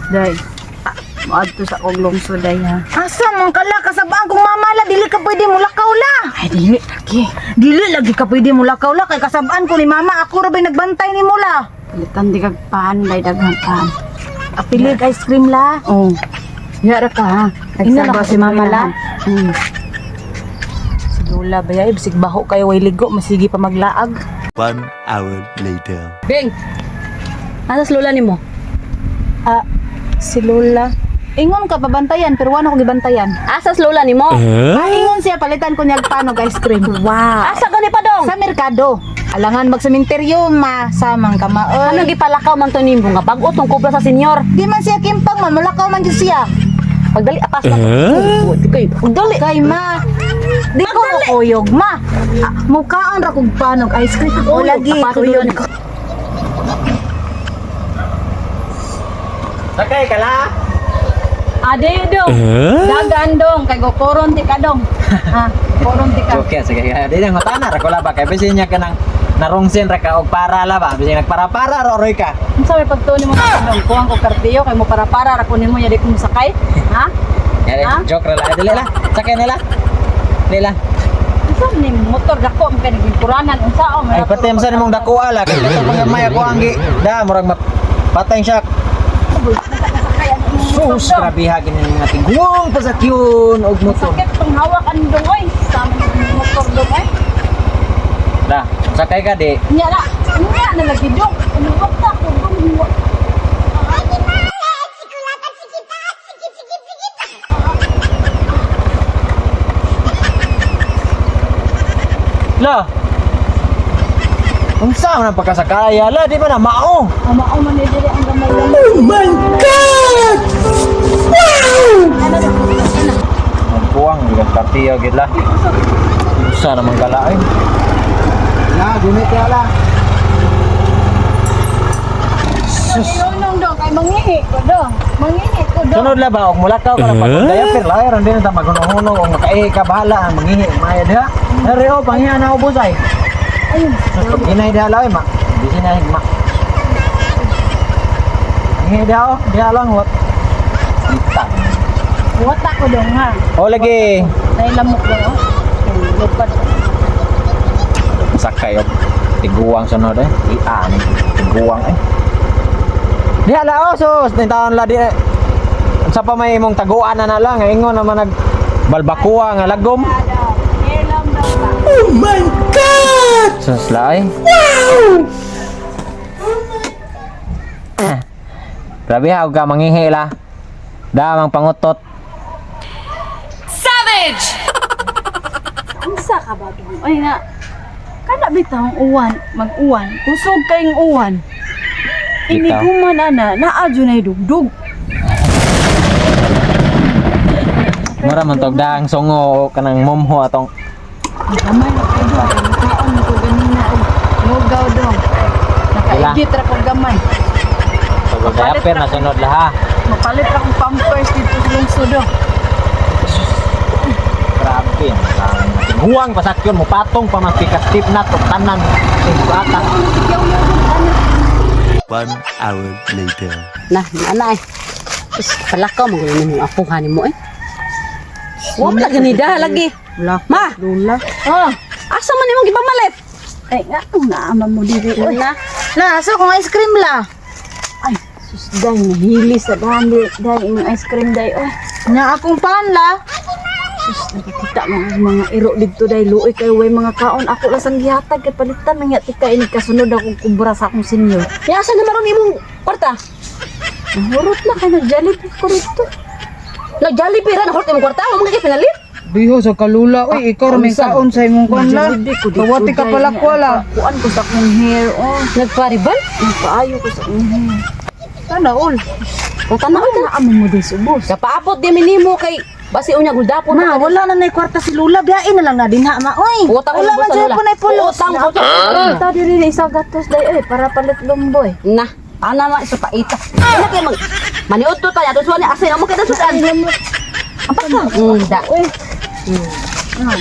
Day. Moadto sa akong lungsod, day, ha. Asa man kala kasabaan kong mamala dili ka pwede mulakaw la. Ay, dili lagi. Dili lagi ka pwede mulakaw la kay kasabaan ko ni mama ako ra bay nagbantay ni mula. Palitan di kag pan, day, daghang pan. Apilig ice cream la. Oh. Yara ka, ha. Ina ba si mama la? Hmm. Si Lola ba yay bisig baho kayo way ligo masigi pa maglaag. 1 hour later. Beng! Asa sa lola nimo? Ah, si Lola. Ingon ka pabantayan pero wala ko gibantayan. Asa sa lola nimo? Ah, ingon siya palitan ko niyag panog ice cream. Wow. Asa gani pa dong? Sa merkado. Alangan magsementeryo ma samang kamaoy. Ano gipalakaw man to nimo nga bag-o tong kubra sa senyor? Di man siya kimpang man mulakaw man jud siya. Pagdali apas na. Uh? Kay pagdali. Kay ma, di ko makuyog ma. Ah, mukhaan ra kog panog ice cream. O lagi Apas kuyog. ko. Sakay ka la. Ade dong. Dagan dong kay gokoron ti ka dong. Ha, koron ti ka. Okay, sige. Di nang hutana ra ko la ba kay bisin niya kanang narongsin ra ka og para la ba. Bisin nagpara-para ra roy ka. Unsa may pagtuon nimo dong? Kuwang ko kartiyo kay mo para-para ra ko nimo ya di ko mosakay. Ha? Yari, Ha? joke ra la. Dili la. Sakay nila. Dili la. Unsa ni motor dako man kay nagpuranan unsa o Ay pati sa nimong dakuha la kay kato mga may ako ang gi da murag patay siya. Sus, grabe ha gini mga tiguang pasakyon og motor. Sakit tong hawak ang dong oy. Sa motor dong oy. Da, sakay ka di. Nya na. Nya na lagi dong. Ano ta ko dong. La. Unsa man ang pagkasakaya la di ba na mao? Mao man ni diri ang gamay. Oh my God! Wow! Magbuwang bilang partiyo gid la. Unsa naman gala ay. La, gumit ya la. Sus. Yunong dong kay mangihi ko dong. Mangihi ko dong. Sunod la ba og mulakaw ka na pag diaper la aron din ta maguno-huno og makaihi ka bahala ang mangihi maya diha. Are oh panghiya na ubos ay. Ayun. Sus pag hinay diha la ay ma. Bisi na ma. Hingi diha oh, diha lang what. Ita. Wata ko dong ha. Oh lagi. Nay lamok dong oh. Lupad. Sakay og tiguang sunod eh. Ia ni tiguang eh. Diha la oh sus, taon la di. Unsa pa may imong taguan na na lang, ingon naman nag balbakuha nga lagom. Sus la ay. Wow! Grabe ha, ka mangihi la. Damang pangutot. Unsa ka ba dong? Ay nga. Kana bitawng uwan, mag-uwan. Kusog kayong uwan. Bitaw. Iniguman ana, naa jud nay dugdug. Mura man tog daang songo kanang momho atong Gamay na kayo dong. Kaon ko ganina og lugaw dong. Nakaigit ra kog gamay. pagdaper na sunod la ha. Mapalit ra kong pampers dito sa lungsod dong. Grabe ang tiguang pasakyon mo patong pa man pikas tip na tog tanan tingata. 1 hour later. Na, ana ay. Is palakaw mo gani nimo apuhan nimo eh. Wa man lagi ni daha lagi. Ma, Lola. Oh, asa man imong gipamalit? ay nga naa man mo diri oy. Na, La, asa kong ice cream la. Ay, sus day nahili sa dami day imong ice cream day oy. Nya akong pan la. Sus, nakakita mga mga iro dito day luoy kay way mga kaon ako lang sang gihatag kay palitan man tika ini kasunod akong kubra sa akong senyor. ya asa na maron imong kwarta? Nahurot na kay nag-Jollibee ko rito. Nag-Jollibee ra nahurot imong kwarta, wa man kay pinalit. Diho sa kalula, uy, ikaw ra may kaon sa imong kuan la. Nag-Jollibee ko dito. Kawati ka day, pala nga, ko la. Kuan ko sa akong hair oh. Nagparibal? Nagpaayo ko sa akong hair. Sana all. Kung tanaw Ano ka. na amo mo din subos. Kapaabot di minimo kay basi unya guldapon Ma, wala na nay kwarta si Lola, biyain na lang na dinha ma. Oy, Utang wala man sa jud po nay pulos. Utang ko. Ta diri na isa gatos day eh para palit lumboy. Na, ana man sa paita. Ano kay mag maniud to tayo ato ni asa mo kay sudan. Apa ka? Da. Oy. Ah,